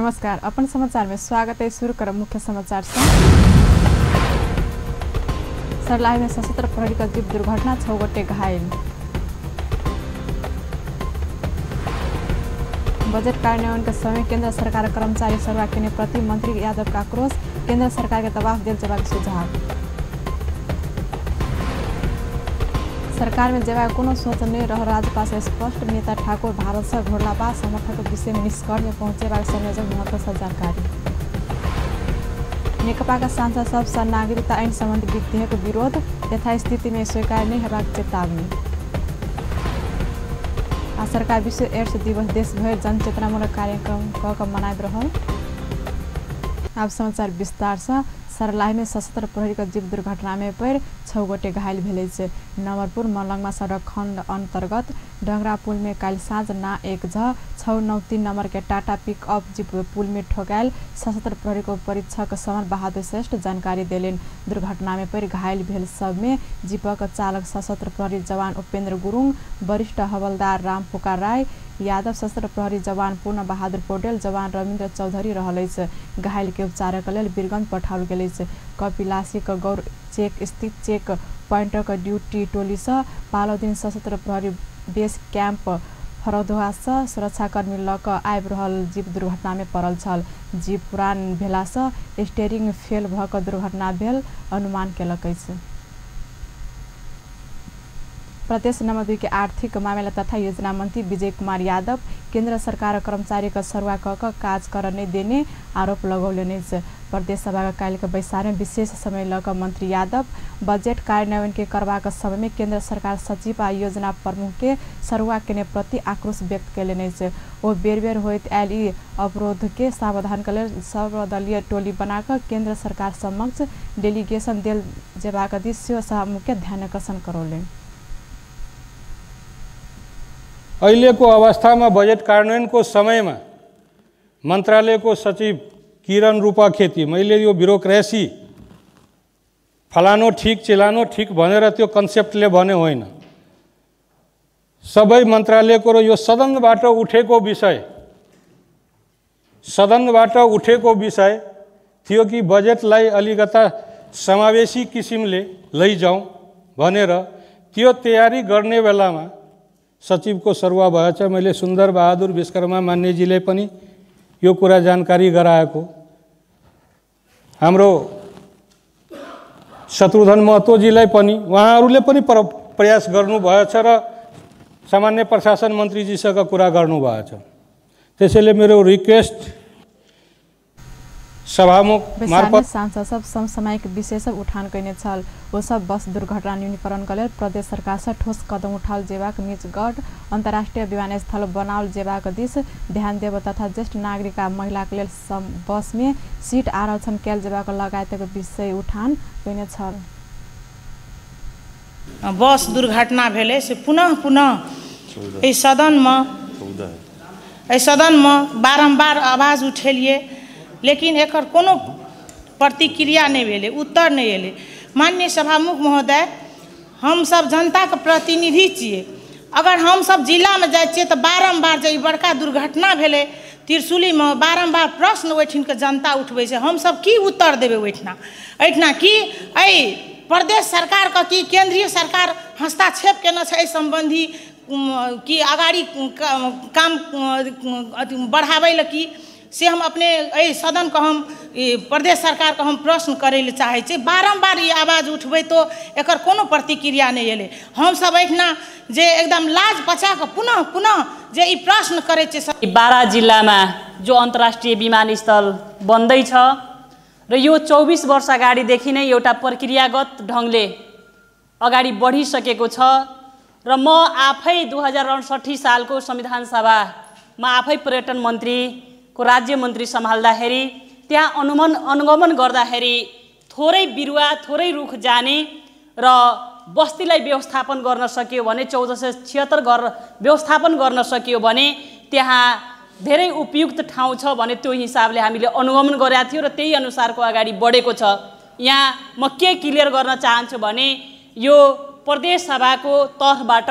नमस्कार, अपन समाचार में स्वागत है। शुरू करब मुख्य समाचार से। सरलाही में सशस्त्र प्रहरी का जीप दुर्घटना, 6 गोटे घायल। बजट कार्यान्वयन के समय केंद्र सरकार कर्मचारी सरुआ केने प्रति मंत्री यादव का आक्रोश, केंद्र सरकार के दबाव देल जेबाक सुझाव। सरकार में जेबाक कोनो सोच नहीं रह राजपा से स्पष्ट, नेता ठाकुर भारत से घोरला बाद समर्थक विषय में निष्कर्ष में पहुंचेबाक संयोजक महतो से जानकारी। नेकपा का सांसद सब से नागरिकता ऐन संबंधी विधेयक विरोध, यथास्थिति में स्वीकार नहीं हेबाक चेतावनी। आ सरकार विश्व एड्स दिवस देशभरि जनचेतनामूलक कार्यक्रम क मनाबि रहल। अब समाचार विस्तार से। सरलाही में सशस्त्र प्रहरी का जीप दुर्घटना में पड़ि 6 गोटे घायल भेल अछि। नवरपुर मलंगमा सड़क खंड अंतर्गत डंगरा पुल में काल्हि साँझ ना 1 झ 693 नंबर के टाटा पिकअप जीप पुल में ठोकायल सशस्त्र प्रहरी के परीक्षक समर बहादुर श्रेष्ठ जानकारी देलनि। दुर्घटना में पड़ि घायल भेल सब में जीपक चालक सशस्त्र प्रहरी जवान उपेंद्र गुरुङ, वरिष्ठ हवलदार राम पुकार राय यादव, सशस्त्र प्रहरी जवान पूर्ण बहादुर पौडेल, जवान रविन्द्र चौधरी रहल अछि। घायल के उपचारक लेल वीरगंज पठाओल गेल अछि। कपिलासी के गौर चेक स्थित चेक पॉइंटक ड्यूटी टोली से पालौदिन सशस्त्र प्रहरी बेस कैंप फरदुआ से सुरक्षाकर्मी ल क आबि रहल जीप दुर्घटना में पड़ल छल। जीप पुरान भेला से स्टेयरिंग फेल भ क दुर्घटना भेल अनुमान केलक अछि। प्रदेश नंबर 2 के आर्थिक मामिला तथा योजना मंत्री विजय कुमार यादव केंद्र सरकार कर्मचारी का सरुआ क काज कर नहीं देने आरोप लगौलनि अछि। प्रदेश सभा का काल्हि के बैसार में विशेष समय ल क मंत्री यादव बजट कार्यान्वयन के करबाक समय में केंद्र सरकार सचिव आ योजना प्रमुख के सरुआ केने प्रति आक्रोश व्यक्त केलनि अछि। ओ बेर बेर होइत आयल ई अवरोध के समाधान के लेल सर्वदलीय टोली बना क केंद्र सरकार समक्ष डेलीगेशन देल जेबाक दिस सेहो सभामुख के ध्यानाकर्षण करौलनि। अहिलेको अवस्थामा बजेट कार्यान्वयनको समयमा मन्त्रालयको सचिव किरण रूपा खेती, मैले यो ब्युरोक्रेसी फलानो ठिक चिलानो ठिक भनेर त्यो कन्सेप्टले भने होइन, सबै मन्त्रालयको र यो सदनबाट उठेको विषय थियो कि बजेटलाई अलिकता समावेशी किसिमले लैजाउँ भनेर त्यो तयारी गर्ने बेलामा सचिवको सरुवा भएछ। मैले सुन्दर बहादुर विश्वकर्मा मान्यजीले पनि यो कुरा जानकारी गराएको, हाम्रो शत्रुघ्न महतोजीलाई पनि, उहाँहरूले पनि प्रयास गर्नुभएछ र सामान्य प्रशासन मन्त्रीजीसँग कुरा गर्नुभएछ। त्यसैले मेरो रिक्वेस्ट सभामुख मार्फत सांसद सब समसामयिक विषय सब उठान कयने छल। ओ सब बस दुर्घटना न्यूनीकरण के लेल प्रदेश सरकार से ठोस कदम उठाओल जेबाक, निजगढ़ अंतर्राष्ट्रीय विमानस्थल बनाओल जेबाक दिस ध्यान देब तथा ज्येष्ठ नागरिक आ महिला के लेल बस में सीट आरक्षण कयल जेबाक लगायतक विषय उठान कयने छल। बस दुर्घटना भेलै से पुनः पुनः एहि सदनमे बारम्बार आवाज उठेलियै, लेकिन एकर कोनो प्रतिक्रिया नहीं भेलै, उत्तर नहीं एलै। माननीय सभामुख महोदय, हम सब जनताके प्रतिनिधि छियै। अगर हम सब जिलामे जाइ छियै तऽ बारम्बार जे ई बड़का दुर्घटना भेलै त्रिशूलीमे, बारम्बार प्रश्न ओहिठिनके जनता उठबै छै। हम सब की उत्तर देबै ओहिठिना? एहिठिना की एहि प्रदेश सरकारके की केंद्रीय सरकार हस्ताक्षेप केने छै एहि सम्बन्धी, की अगाड़ी काम बढ़ाबै लए की, से हम अपने एहि सदनके हम प्रदेश सरकारके हम प्रश्न करै लए चाहै छी। बारम्बार ई आवाज उठबै तो एकर कोनो प्रतिक्रिया नहि एलै। हमसब एहिठिना जे एकदम लाज बचा कऽ पुनः पुनः जे ई प्रश्न करै छियै। बारा जिल्लामा जो अन्तर्राष्ट्रिय विमानस्थल बन्दैछ र यो 24 वर्ष अगाडिदेखि नै एउटा प्रक्रियागत ढङ्गले अगाडि बढिसकेको छ र म आफै 2068 सालको संविधान सभामा आफै पर्यटन मन्त्री को राज्य मन्त्री सम्हाल्दाखेरि त्यहाँ अनुगमन गर्दाखेरि थोरै बिरुवा थोरै रुख जाने र बस्तीलाई व्यवस्थापन गर्न सकियो भने 1476 घर व्यवस्थापन गर्न सकियो भने त्यहाँ धेरै उपयुक्त ठाउँ छ भने त्यो हिसाबले हामीले अनुगमन गरेका थियौँ र त्यही अनुसारको अगाडि बढेको छ। यहाँ म के क्लियर गर्न चाहन्छु भने यो प्रदेश सभाको तर्फबाट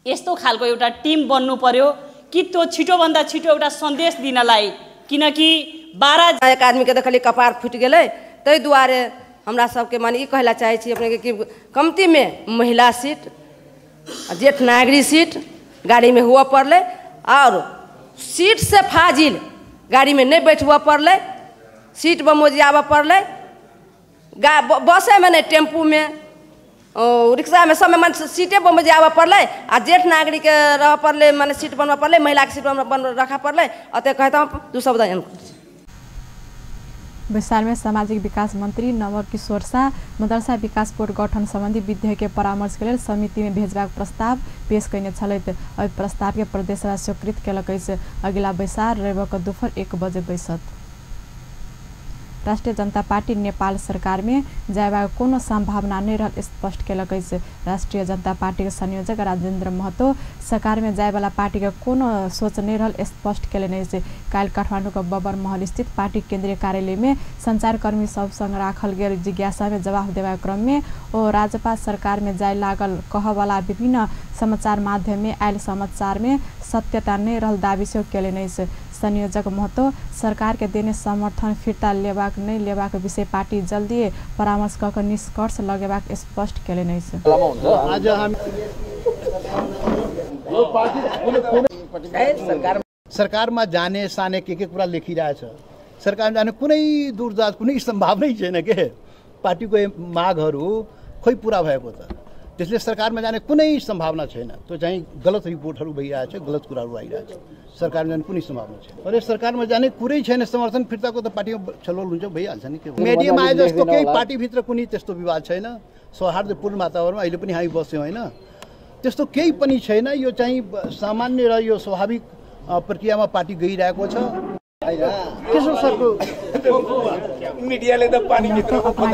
यस्तो खालको एउटा टिम बन्नु पर्यो कि त्यो छिटोभन्दा छिटो एउटा सन्देश दिनलाई किनकि 12 एक आदमी के देखली कपार फुटि गेलै। ताहि दुआरे हमरा सबके माने ई कहला चाहै छी अपनेके कि कमतीमे महिला सीट, जेठ नागरिक सीट गाड़ीमे हुअ पड़लै और सीट से फाजिल गाड़ीमे नहि बैठबऽ पड़लै, सीट बमोजियाबऽ पड़लै। बसेमे नहि, टेम्पूमे, रिक्शामे सबमे माने सीटे बमोजियाबऽ पड़लै आ जेठ नागरिकके रहऽ पड़लै, माने सीट बनबऽ पड़लै, महिलाके सीट रखऽ पड़लै। एतेक कहैत हम दू शब्द एहन। बैसार में सामाजिक विकास मंत्री नवल किशोर शाह मदरसा विकास बोर्ड गठन संबंधी विधेयक के परामर्श के लेल समिति में भेजबाक प्रस्ताव पेश कयने छलथि। एहि प्रस्ताव के प्रदेश सभा स्वीकृत केलक अछि। अगिला बैसार रवि के दुपहर 1 बजे बैसत। राष्ट्रिय जनता पार्टी नेपाल सरकार में जायबाक कोनो संभावना नहीं रहल स्पष्ट केलक अछि। राष्ट्रिय जनता पार्टी के संयोजक राजेंद्र महतो सरकार में जायवाला पार्टी के कोनो सोच नहीं रहल स्पष्ट केलनि अछि। काल्हि काठमाडौँ के बबर महल स्थित पार्टी केंद्रीय कार्यालय में संचारकर्मी सब संग राखल गेल जिज्ञासा में जवाब देबाक क्रम में ओ राजपा सरकार में जाय लागल कहवाला विभिन्न समाचार माध्यम में आयल समाचार में सत्यता नहीं रहल दावी सेहो केलनि अछि। संयोजक महतो सरकार के देने समर्थन फिर्ता लेबाक नहि लेबाक विषय पार्टी जल्दी परामर्श कऽ के निष्कर्ष लगेबाक स्पष्ट केलनि अछि। सरकारमा जाने साने के कुरा लेखिरहेछ, सरकारमा जाने कुनै दूरदराज कुनै सम्भावनै छैन के पार्टीको मागहरू खोइ पुरा भएको त, त्यसले सरकारमा जाने कुनै सम्भावना छैन। त्यो चाहिँ गलत रिपोर्टहरू भइरहेछ, गलत कुराहरू आइरहेछ। सरकारमा जाने कुनै सम्भावना छैन। अरे सरकारमा जाने कुरै छैन, समर्थन फिर्ताको त पार्टीमा छलफल हुन्छ, भइहाल्छ नि। के मिडियामा आए जस्तो केही पार्टीभित्र कुनै त्यस्तो विवाद छैन, सौहार्दपूर्ण वातावरणमा अहिले पनि हामी बस्यौँ होइन, त्यस्तो केही पनि छैन। यो चाहिँ सामान्य र यो स्वाभाविक प्रक्रियामा पार्टी गइरहेको छ।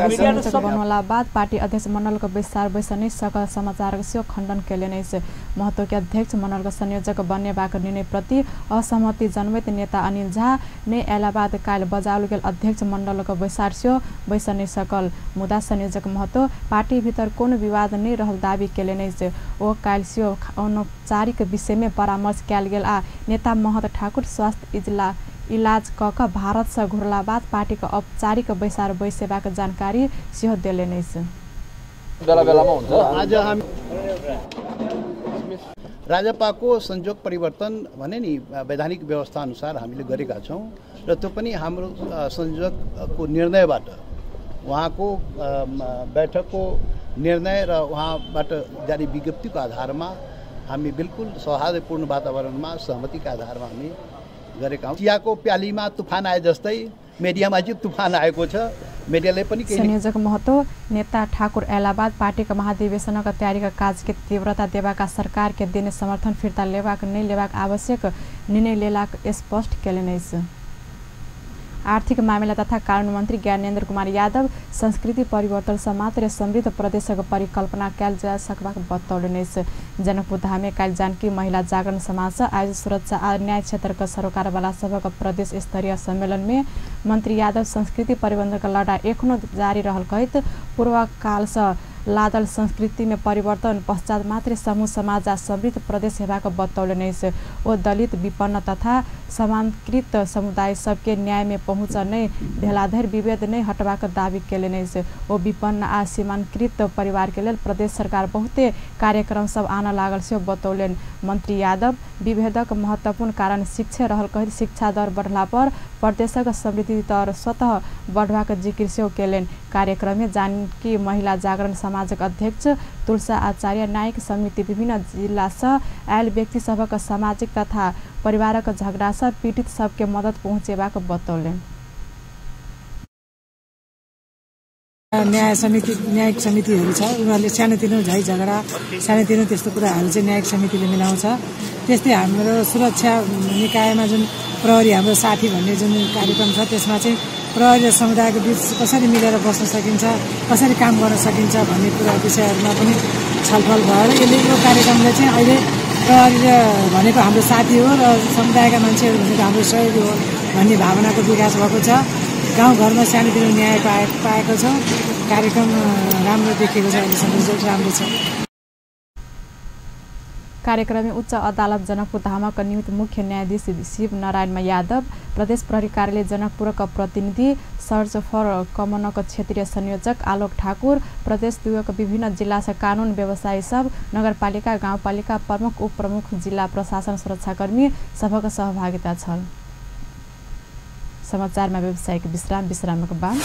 संयोजक बनौला बाद पार्टी अध्यक्ष मण्डलको बैसार बैस नै सकल समाचारको सेहो खण्डन केलनि अछि। महतो के अध्यक्ष मण्डलको संयोजक बनेबाक निर्णय प्रति असहमति जनबैत नेता अनिल झा नै अयला बाद काल्हि बजाओल गेल अध्यक्ष मण्डलको बैसार सेहो बैस नै सकल। मुदा संयोजक महतो पार्टी भीतर कोनो विवाद नै रहल दावी केलनि अछि। ओ काल्हि सेहो अनौपचारिक विषयमे परामर्श कयल गेल आ नेता महत ठाकुर स्वास्थ्य इलाज कऽ कऽ भारत से घुरला बाद पार्टी के औपचारिक बैसार बैसेबाक जानकारी सेहो देलनि अछि। आज हामी राजपाको संयोग परिवर्तन भने नि वैधानिक व्यवस्था अनुसार हामीले गरेका छौँ र त्यो पनि हाम्रो संयोजकको निर्णयबाट, उहाँको बैठकको निर्णय र उहाँबाट जारी विज्ञप्तिको आधारमा हामी बिल्कुल सौहार्दपूर्ण वातावरणमा सहमतिका आधारमा हामी गरेका हौँ। चियाको प्यालीमा तुफान आए जस्तै मिडियामा चाहिँ तुफान आएको छ, मिडियाले पनि। संयोजक महतो नेता ठाकुर अयलाबाद पार्टीको महाधिवेशनक तयारीका काजके तीव्रता देबाक सरकार के देने समर्थन फिर्ता लेबाक नहि लेबाक आवश्यक निर्णय लेलाक स्पष्ट केलनि अछि। आर्थिक मामिला तथा कानून मंत्री ज्ञानेन्द्र कुमार यादव संस्कृति परिवर्तन से मात्र समृद्ध प्रदेशक परिकल्पना कयल जा सकबाक बतौलनि अछि। जनकपुरधाममे काल्हि जानकी महिला जागरण समाज से आयोजित सुरक्षा आ न्याय क्षेत्रक सरोकारवाला सभक प्रदेश स्तरीय सम्मेलन में मंत्री यादव संस्कृति परिवर्तनक लड़ाई एखनो जारी रहल कहैत पूर्वकाल से लादल संस्कृति में परिवर्तन पश्चात मात्र समूह समाज आ समृद्ध प्रदेश हेबाक बतौलनि अछि। ओ दलित, विपन्न तथा समांकृत समुदाय सबके न्याय में पहुँच नहि भेलाधरि विभेद नहि हटबाक दावी केलनि अछि। ओ विपन्न आ सीमांकृत परिवार के लेल प्रदेश सरकार बहुते कार्यक्रम सब आनऽ लागल सेहो बतौलनि। मंत्री यादव विभेदक महत्वपूर्ण कारण शिक्षे रहल कहैत शिक्षा दर बढ़ला पर प्रदेशक समृद्धि दर स्वतः बढ़बाक जिक्र सेहो केलनि। कार्यक्रम में जानकी महिला जागरण समाजक अध्यक्ष तुलसा आचार्य न्यायिक समिति विभिन्न जिला से आयल व्यक्ति सभक सामाजिक तथा परिवारक झगड़ा से पीड़ित सबके मदद पहुँचेबाक बतौलनि। न्याय समिति, न्यायिक समितिहरू छ, उनीहरूले सानोतिनो झै झगडा सानोतिनो त्यस्तो कुराहरू चाहिँ न्यायिक समितिले मिलाउँछ। त्यस्तै हाम्रो सुरक्षा निकायमा जुन प्रहरी हाम्रो साथी भन्ने जुन कार्यक्रम छ त्यसमा चाहिँ प्रहरी र समुदायको बीच कसरी मिलेर बस्न सकिन्छ, कसरी काम गर्न सकिन्छ भन्ने कुरा विषयहरूमा पनि छलफल भएर यसले यो कार्यक्रमले चाहिँ अहिले प्रहरी भनेको हाम्रो साथी हो र समुदायका मान्छेहरू भनेको हाम्रो सहयोगी हो भन्ने भावनाको विकास भएको छ। गाउँघरमा सानोतिनो न्याय पाएको छौँ। कार्यक्रम राम्रो देखिएको छ, अहिलेसम्म रिजल्ट राम्रो छ। कार्यक्रम में उच्च अदालत जनकपुर धामक नियुक्त मुख्य न्यायाधीश शिव नारायण यादव, प्रदेश प्रहरी कार्यालय जनकपुरक प्रतिनिधि सर्च फर कमनक क्षेत्रीय संयोजक आलोक ठाकुर, प्रदेश 2 विभिन्न जिला से कानून व्यवसायी सब, नगरपालिका गाउँपालिका प्रमुख उपप्रमुख, जिल्ला प्रशासन सुरक्षाकर्मी सबक सहभागिता छल। समाचारमा व्यावसायिक विश्राम। विश्रामको बाद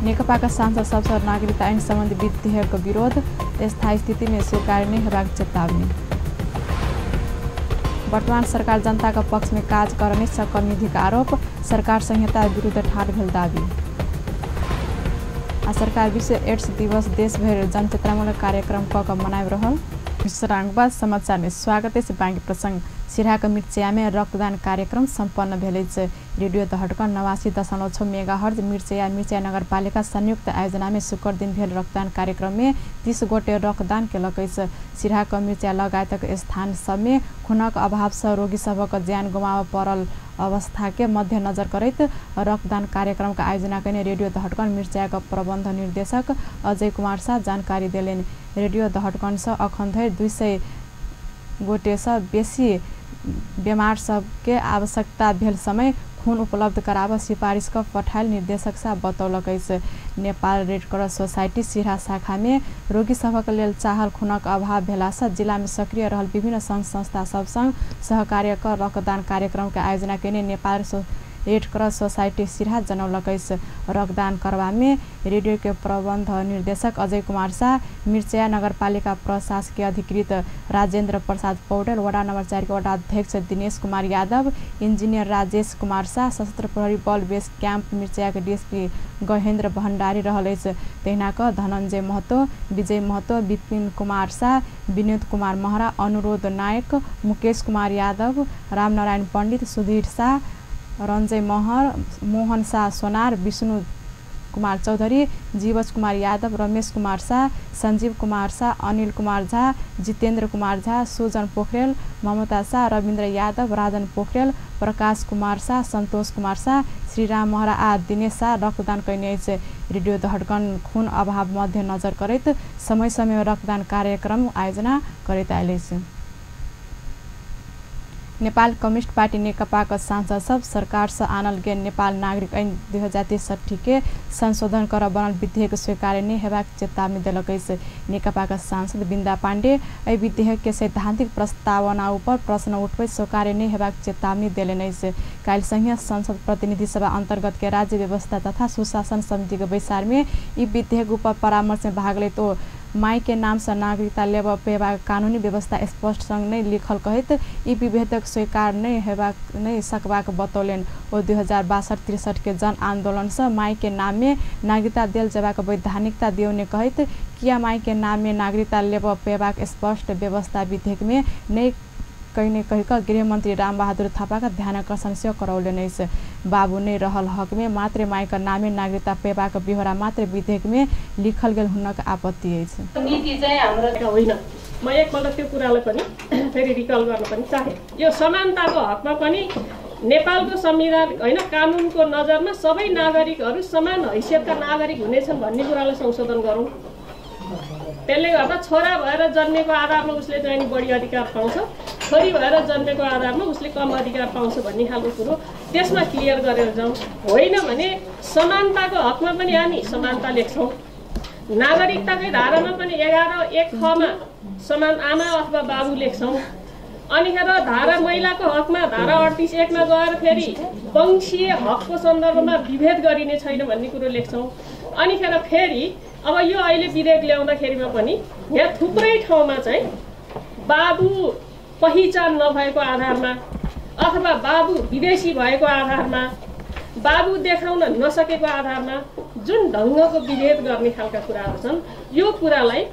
नेकपाका सांसद सबसँ नागरिकता ऐन सम्बन्धी विधेयकको विरोध, स्थायी स्थितिमे स्वीकार्य नै हेबाक चेतावनी। वर्तमान सरकार जनताका पक्षमे काज कर नै सकल निधिका आरोप, सरकार संहिता विरुद्ध ठाढ़ भेल दावी। आ सरकार विश्व एड्स दिवस देशभरि जनचेतनामूलक कार्यक्रम क क मनाबि रहल। विश्रामक बाद समाचार में स्वागत अछि। बाँकी प्रसंग। सिरहाक मिर्चैयामे रक्तदान कार्यक्रम सम्पन्न भेल अछि। रेडियो दहटक 89.6 मेगाहर्ज मिर्चैया मिर्चैया नगरपालिका संयुक्त आयोजनामे शुक्र दिन भेल रक्तदान कार्यक्रममे 30 गोटे रक्तदान केलक अछि। सिरहाक मिर्चैया लगायतक स्थान सबमे खूनक अभावसँ रोगी सभक ज्यान गुमाबऽ पड़ल अवस्थाके मध्यनजर करैत रक्तदान कार्यक्रमक आयोजना कयने रेडियो दहटकन मिर्चैयाक प्रबन्ध निर्देशक अजय कुमार शाह जानकारी देलनि। रेडियो दहटकनसँ अखन धरि 200 गोटेसँ बेसी बेमार सबके आवश्यकता भेल समय खून उपलब्ध कराबऽ सिफारिस क पठायल निर्देशक साह बतौलक अछि। Nepal red cross society Siraha शाखामे रोगी सभक लेल चाहल खूनक अभाव भेलासँ जिलामे सक्रिय रहल विभिन्न संघ संस्था सब संग सहकार्य क रक्तदान कार्यक्रमके आयोजना कयने Nepal red cross society Siraha जनौलक अछि। रक्तदान करबामे रेडियो के प्रबन्ध निर्देशक अजय कुमार शाह, मिर्चैया नगरपालिका प्रशासकीय अधिकृत राजेन्द्र प्रसाद पौडेल, वडा नम्बर 4 के वडा अध्यक्ष दिनेश कुमार यादव, इंजीनियर राजेश कुमार शाह, सशस्त्र प्रहरी बल बेस क्याम्प मिर्चैया के डीएसपी गहेन्द्र भण्डारी रहल अछि। तहिना क धनञ्जय महतो, विजय महतो, विपिन कुमार शाह, विनोद कुमार महरा, अनुरोध नायक, मुकेश कुमार यादव, रामनारायण पण्डित, सुधीर शाह, रञ्जय महर, मोहन शाह सोनार, विष्णु कुमार चौधरी, जीवज कुमार यादव, रमेश कुमार शाह, संजीव कुमार शाह, अनिल कुमार झा, जितेन्द्र कुमार झा, सुजन पोखरेल, ममता शाह, रविन्द्र यादव, राजन पोखरेल, प्रकाश कुमार शाह, सन्तोष कुमार शाह, श्रीराम महरा आ दिनेश शाह रक्तदान कयने अछि। रेडियो दहटकन खून अभाव मध्यनजर करैत समय समयमा रक्तदान कार्यक्रम आयोजना करैत आयल अछि। नेपाल कम्युनिस्ट पार्टी नेकपाक सांसद सब सरकारसँ आनल गेल नेपाल नागरिक ऐन 2063 के संशोधन कर बनल विधेयक स्वीकार्य नहि हेबाक चेतावनी देलक अछि। नेकपाक सांसद बिन्दा पाण्डे एहि विधेयक के सैद्धांतिक प्रस्तावना उपर प्रश्न उठबैत स्वीकार्य नहि हेबाक चेतावनी देलनि अछि। काल्हि संघीय संसद प्रतिनिधि सभा अन्तर्गत के राज्य व्यवस्था तथा सुशासन समिति के बैसार में ई विधेयक उपर परामर्श में भाग लैत ओ my के नाम से नागरिकता लेबऽ पेबाक कानूनी व्यवस्था स्पष्ट सँग नहि लिखल कहैत ई विधेयक स्वीकार नहि हेबाक नहि सकबाक बतौलनि। ओ 2062-63 के जन आन्दोलनसँ my के नाममे नागरिकता देल जेबाक वैधानिकता दियौने कहैत किया my के नाममे नागरिकता लेबऽ पेबाक स्पष्ट व्यवस्था विधेयकमे नहि कहिने कहि कऽ गृहमन्त्री रामबहादुर थापाका ध्यानाकर्षण सेहो करौलनि अछि। बाबू नहि रहल हकमे मात्रै मायक नामे नागरिकता पेबाक बेहोरा मात्रै विधेयकमे लिखल गेल हुनक आपत्ति अछि। नीति चाहिँ हाम्रो होइन, म एकपल्ट त्यो कुरालाई पनि फेरि रिकल गर्न पनि चाहे। यो समानताको हकमा पनि नेपालको संविधान होइन कानुनको नजरमा सबै नागरिकहरू समान हैसियतका नागरिक हुनेछन् भन्ने कुरालाई संशोधन गरौँ। त्यसले गर्दा छोरा भएर जन्मेको आधारमा उसले चाहिँ नि बढी अधिकार पाउँछ, छोरी भएर जन्मेको आधारमा उसले कम अधिकार पाउँछ भन्ने खालको कुरो त्यसमा क्लियर गरेर जाउँ। होइन भने समानताको हकमा पनि हामी समानता लेख्छौँ, नागरिकताकै धारामा पनि 11(1) ख मा समान आमा अथवा बाबु लेख्छौँ, अनिखेर धारा महिलाको हकमा धारा 38(1) मा गएर फेरि वंशीय हकको सन्दर्भमा विभेद गरिने छैन भन्ने कुरो लेख्छौँ। अनिखेर फेरि अब यो अहिले विधेयक ल्याउँदाखेरिमा पनि यहाँ थुप्रै ठाउँमा चाहिँ बाबु पहिचान नभएको आधारमा अथवा बाबु विदेशी भएको आधारमा, बाबु देखाउन नसकेको आधारमा जुन ढङ्गको विभेद गर्ने खालका कुराहरू छन्, यो कुरालाई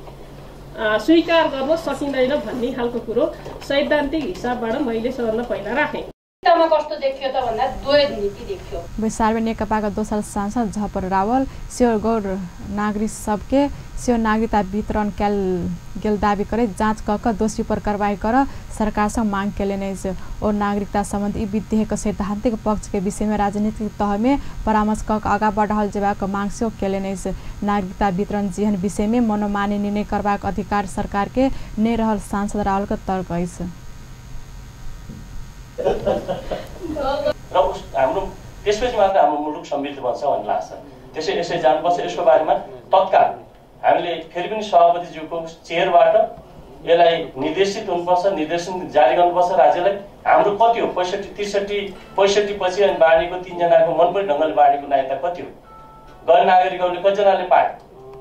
स्वीकार गर्न सकिँदैन भन्ने खालको कुरो सैद्धान्तिक हिसाबबाट मैले सबभन्दा पहिला राखेँ। कस्तो देखियो त भन्दा द्वैत नीति देखियो। बैसारमे नेकपाका दोसर सांसद झपर रावल सेहो गौर नागरिक सबके सेहो नागरिकता वितरण कयल गेल दावी करैत जाँच कऽ कऽ दोषी पर कार्रवाई कर सरकारसँ मांग केलनि अछि। ओ नागरिकता सम्बन्धी विधेयक सैद्धांतिक पक्ष के विषय में राजनीतिक तहमे परामर्श कऽ कऽ आगाँ बढ़ाओल जेबाक मांग सेहो केलनि अछि। नागरिकता वितरण जेहन विषय में मनोमानी निर्णय करबाक अधिकार सरकार के नहि रहल सांसद रावल के तर्क अछि। र हाम्रो त्यसपछि मात्र हाम्रो मुलुक समृद्ध बन्छ भन्ने लाग्छ। त्यसै यसै जानुपर्छ। यसको बारेमा तत्काल हामीले फेरि पनि सभापतिज्यूको चेयरबाट यसलाई निर्देशित हुनुपर्छ, निर्देशन जारी गर्नुपर्छ राज्यलाई। हाम्रो कति हो 65 63 65 पछि अनि बाँडेको 3 जनाको मनपरी ढङ्गले बाँडेको नागरिकता कति हो, गैर नागरिकहरूले कतिजनाले पाए,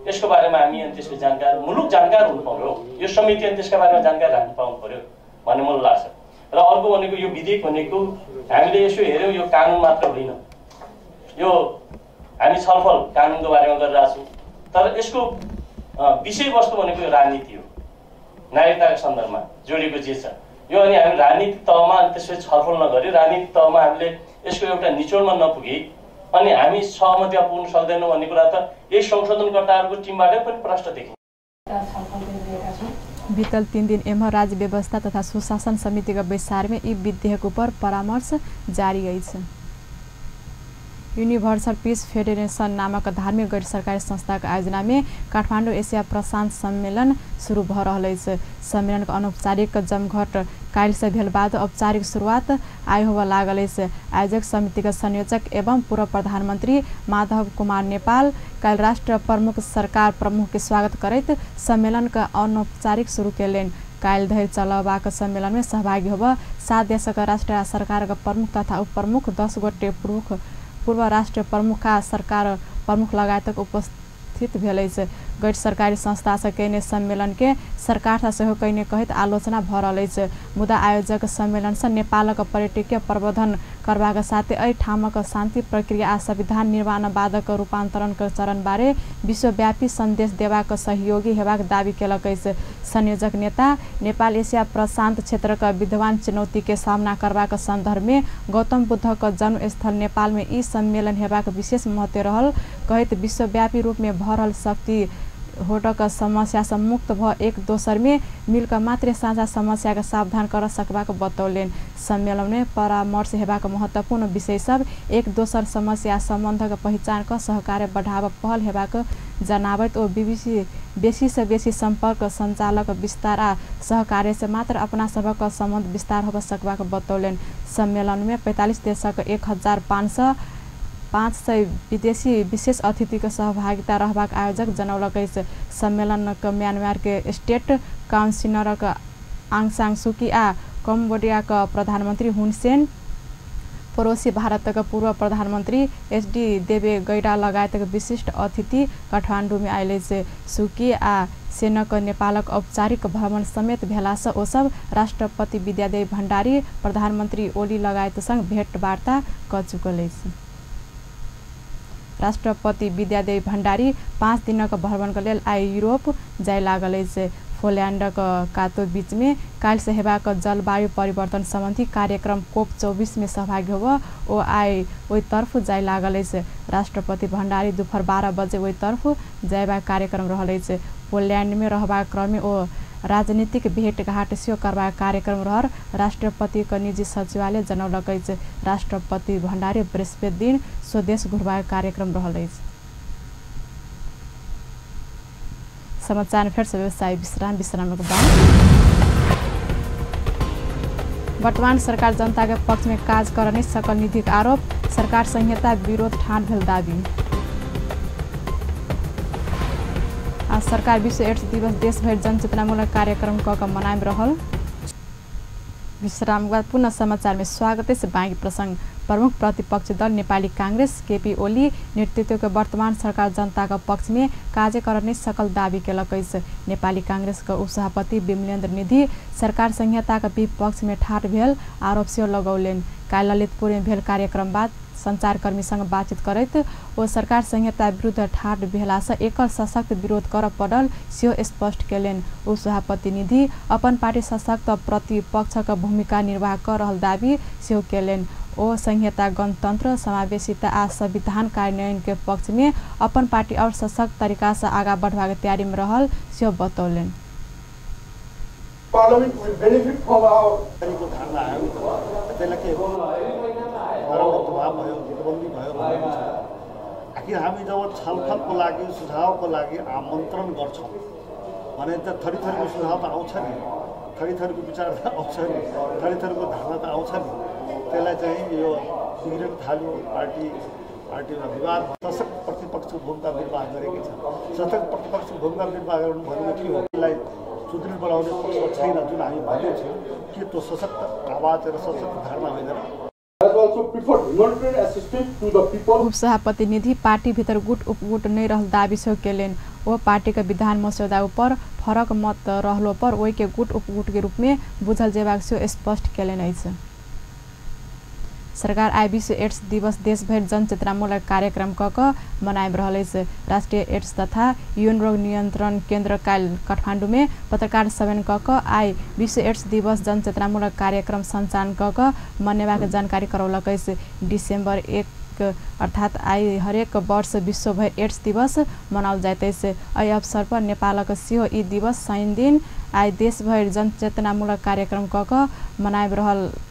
यसको बारेमा हामी अनि त्यसको जानकार मुलुक जानकार हुनु पर्यो। यो समिति अनि त्यसका बारेमा जानकारी राख्नु पाउनु पर्यो भन्ने मलाई लाग्छ। र अर्को भनेको यो विधेयक भनेको हामीले यसो हेऱ्यौँ, यो कानुन मात्र होइन, यो हामी छलफल कानुनको बारेमा गरिरहेको छौँ, तर यसको विषयवस्तु भनेको यो राजनीति हो, नागरिकताको सन्दर्भमा जोडिएको जे छ यो। अनि हामी राजनीतिक तहमा अनि त्यसपछि छलफल नगरी राजनीतिक तहमा हामीले यसको एउटा निचोडमा नपुगी अनि हामी सहमतिमा पुग्न सक्दैनौँ भन्ने कुरा त यही संशोधनकर्ताहरूको टिमबाटै पनि प्रष्ट देखिन्छ। बीतल 3 दिन एम्हर राज्य व्यवस्था तथा सुशासन समितिको बैसारमे यी विधेयक उपर परामर्श जारी अछि। यूनिभर्सल पीस फेडरेशन नामक धार्मिक गैर सरकारी संस्थाको आयोजना में काठमाडौँ एशिया प्रशांत सम्मेलन शुरू भ रहल अछि। सम्मेलनको अनौपचारिक जमघट काल्हि भेल बाद औपचारिक शुरुआत आइ होबय लागल अछि। आयोजक समितिक संयोजक एवं पूर्व प्रधानमंत्री माधव कुमार नेपाल काल्हि राष्ट्र प्रमुख सरकार प्रमुख के स्वागत करैत सम्मेलनक अनौपचारिक शुरू केलनि। काल्हि धरि चलबाक सम्मेलन में सहभागी होबय 7 देशक राष्ट्र आ सरकारक प्रमुख तथा उपप्रमुख 10 गोटे पूर्व राष्ट्र प्रमुख आ सरकार प्रमुख लगायतक उपस्थित भेल अछि। गैर सरकारी संस्थासँ कयने सम्मेलन के सरकारसँ सेहो कयने कहैत आलोचना भऽ रहल अछि। मुदा आयोजक सम्मेलनसँ नेपालक पर्यटकीय प्रवर्धन करबाक साथै एहि ठामक शान्ति प्रक्रिया आ संविधान निर्माण बादक रूपान्तरणक चरणबारे विश्वव्यापी सन्देश देबाक सहयोगी हेबाक दावी केलक अछि। संयोजक नेता नेपाल एशिया प्रशांत क्षेत्रक विद्यमान चुनौती के सामना करबाक सन्दर्भमे गौतम बुद्धक जन्मस्थल नेपालमे ई सम्मेलन हेबाक विशेष महत्व रहल कहैत विश्वव्यापी रूपमे भऽ रहल शक्ति होटक समस्या से मुक्त भ एक दोसर में मिलकर मात्र साझा समस्या के सावधान कर सकबाक बतौलनि। सम्मेलन में परामर्श हेबाक महत्वपूर्ण विषय सब एक दोसर समस्या सम्बन्धक पहिचान क सहकार्य बढ़ाव पहल हेबाक जनाबैत ओ बेसी से बेसी संपर्क संचालक विस्तार आ सहकार्य से मात्र अपना सबक सम्बन्ध विस्तार होब सकबाक बतौलनि। सम्मेलन में 45 देशक 1505 विदेशी विशेष अतिथि के सहभागिता रहबाक आयोजक जनौलक अछि। सम्मेलनक म्यांमार के स्टेट काउंसिलरक आंग सान सुकी आ कम्बोडिया के प्रधानमंत्री हुन सेन, पड़ोसी भारतक पूर्व प्रधानमंत्री एच.डी. देवेगौड़ा लगायतक विशिष्ट अतिथि काठमाडौँ में आयल अछि। सुकी आ सेनक नेपालक औपचारिक भ्रमण समेत भेलासँ ओसब राष्ट्रपति विद्यादेवी भण्डारी, प्रधानमंत्री ओली लगायत संग भेटवार्ता क चुकल अछि। राष्ट्रपति विद्यादेवी भण्डारी 5 दिनक भ्रमणक लेल आइ यूरोप जाय लागल अछि। पोल्यान्डक कातोविचमे काल्हि हेबाक जलवायु परिवर्तन सम्बन्धी कार्यक्रम कोप 24 में सहभागी होब ओ आइ ओहि तर्फ जाय लागल अछि। राष्ट्रपति भण्डारी दुपहर 12 बजे ओहि तर्फ जायबाक कार्यक्रम रहल अछि। पोल्यान्डमे रहबाक क्रममे ओ राजनीतिक भेटघाट सेहो करबाक कार्यक्रम रहल राष्ट्रपतिक निजी सचिवालय जनौलक अछि। राष्ट्रपति भण्डारी बृहस्पति दिन स्वदेश घुरबाक कार्यक्रम रहल अछि। समाचार फेर से व्यवसाय विश्राम विश्रामक बाद वर्तमान सरकार जनता के पक्ष में काज कर नहीं सकल निधिक आरोप, सरकार संहिता विरोध ठान भेल दावी। आज सरकार विश्व एड्स दिवस देशभरि जनचेतनामूलक कार्यक्रम क मनाबि रहल। विश्राम बाद पुनः समाचार में स्वागत है। बाँकी प्रसंग प्रमुख प्रतिपक्षी दल नेपाली कांग्रेस केपी ओली नेतृत्व के वर्तमान सरकार जनता के पक्ष में कार्य कर नहीं सकल दावी केलक अछि। नेपाली कांग्रेस के उपसभापति विमलेन्द्र निधि सरकार संहिता के विपक्ष में ठाढ़ भेल आरोप सेहो लगौलनि। काल्हि ललितपुर में भेल कार्यक्रम बाद संचारकर्मीसँग बातचीत करैत ओ सरकार संहिता विरुद्ध ठाढ़ भेलासँ एकर सशक्त विरोध करऽ पड़ल सेहो स्पष्ट केलनि। उपसभापति निधि अपन पार्टी सशक्त प्रतिपक्षक भूमिका निर्वाह कऽ रहल दावी सेहो केलनि। ओ संहिता गणतंत्र, समावेशिता आ संविधान कार्यान्वयन के पक्ष में अपन पार्टी और सशक्त तरीका से आगा बढ़बाक तैयारी में रहल सेहो बतौलनि। Parliament will benefit from our धारणा आयो नि त त्यसलाई के नराम्रो प्रभाव भयो, गुटबन्दी भयो भनेको छ। आखिर हामी जब छलफलको लागि, सुझावको लागि आमन्त्रण गर्छौँ भने त थरी थरीको सुझाव त आउँछ नि, थरी थरीको विचार त आउँछ नि, थरी थरीको धारणा त आउँछ नि। त्यसलाई चाहिँ यो बिग्रिन थाल्यो, पार्टीमा विवाद। सशक्त प्रतिपक्षको भूमिका निर्वाह गरेकै छ। सशक्त प्रतिपक्षको भूमिका निर्वाह गर्नु भनेको के हो? त्यसलाई सुदृढ बनाउने पक्षमा छैन जुन हामी भन्दै थियौँ कि त्यो सशक्त आवाज र सशक्त धारणा होइन। उपसभापति निधि पार्टी भीतर गुट उपगुट नहीं रहल दावी सेहो केलनि। ओ पार्टी के विधान मस्यौदा ऊपर फरक मत रहलो पर ओहि के गुट उपगुट के रूप में बुझल जेबाक सेहो स्पष्ट केलनि अछि। सरकार आइ विश्व एड्स दिवस देशभरि जनचेतनामूलक कार्यक्रम क कऽ मनाबि रहल अछि। राष्ट्रिय एड्स तथा यौन रोग नियंत्रण केन्द्र काल्हि काठमाडौँ में पत्रकार सम्मेलन क कऽ आइ विश्व एड्स दिवस जनचेतनामूलक कार्यक्रम सञ्चालन क कऽ मनेबाक जानकारी करौलक अछि। डिसेम्बर 1 अर्थात आइ हरेक वर्ष विश्वभरि एड्स दिवस मनाओल जाइत अछि। एहि अवसर पर नेपालक सेहो ई दिवस शनि दिन आइ देशभरि जनचेतनामूलक कार्यक्रम क कऽ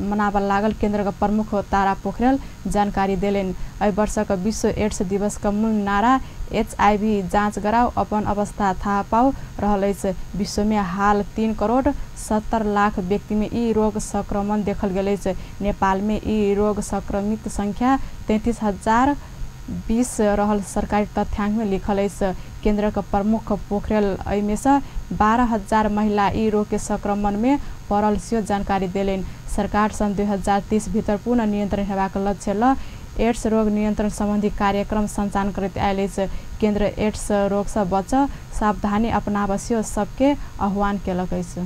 मनाबऽ लागल केन्द्रक प्रमुख तारा पोखरेल जानकारी देलनि। एहि वर्षक विश्व एड्स दिवसक मूल नारा HIV जाँच गराउ, अपन अवस्था थाहा पाऊ रहल अछि। विश्वमे हाल 3 करोड़ 70 लाख व्यक्तिमे ई रोग संक्रमण देखल गेल अछि। नेपालमे ई रोग संक्रमित संख्या 33,020 रहल सरकारी तथ्याङ्कमे लिखल अछि। केन्द्रक प्रमुख पोखरेल एहिमेसँ 12,000 महिला ई रोग के संक्रमणमे पड़ल सेहो जानकारी देलनि। सरकार सन् 2030 भीतर पूर्ण नियन्त्रण हेबाक लक्ष्य ल एड्स रोग नियन्त्रण सम्बन्धी कार्यक्रम सञ्चालन करैत आयल अछि। केन्द्र एड्स रोगसँ बचऽ, सावधानी अपनाबऽ सेहो सबके आह्वान केलक अछि।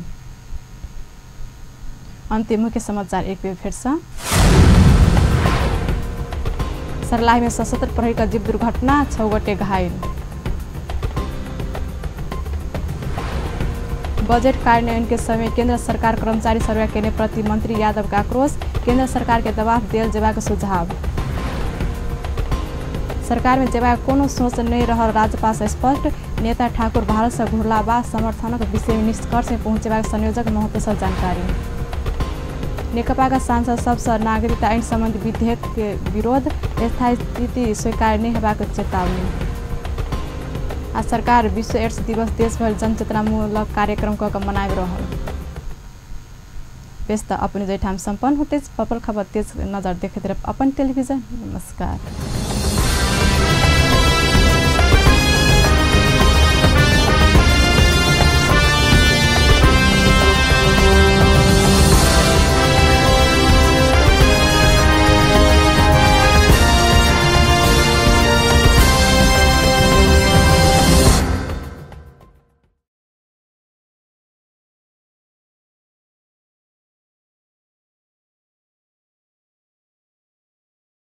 अन्तिम मुख्य समाचार एक बेर फेरसँ। सर्लाही में सशस्त्र प्रहरीका जीप दुर्घटना, 6 गोटे घायल। बजट कार्यान्वयन के समय केंद्र सरकार कर्मचारी सर्वे केने प्रति मंत्री यादव का आक्रोश, केंद्र सरकार के दबाव देल जेबाक सुझाव। सरकार में जेबाक कोनो सोच नहीं रहल राजपा स्पष्ट, नेता ठाकुर भारत से घुरला बाद समर्थनक विषय में निष्कर्ष में पहुंचेबाक संयोजक महतो से जानकारी। नेकपा का सांसद सबसँ नागरिकता ऐन सम्बन्धी विधेयक के विरोध, स्थायी स्थिति स्वीकार नहीं हेबाक चेतावनी। आ सरकार विश्व एड्स दिवस देशभरि जनचेतनामूलक कार्यक्रम क कऽ मनाबि रहल। बेस त अपने जैठाम सम्पन्न होते पल खबर तेज नजर देखैत रह अपन टेलीविजन। नमस्कार।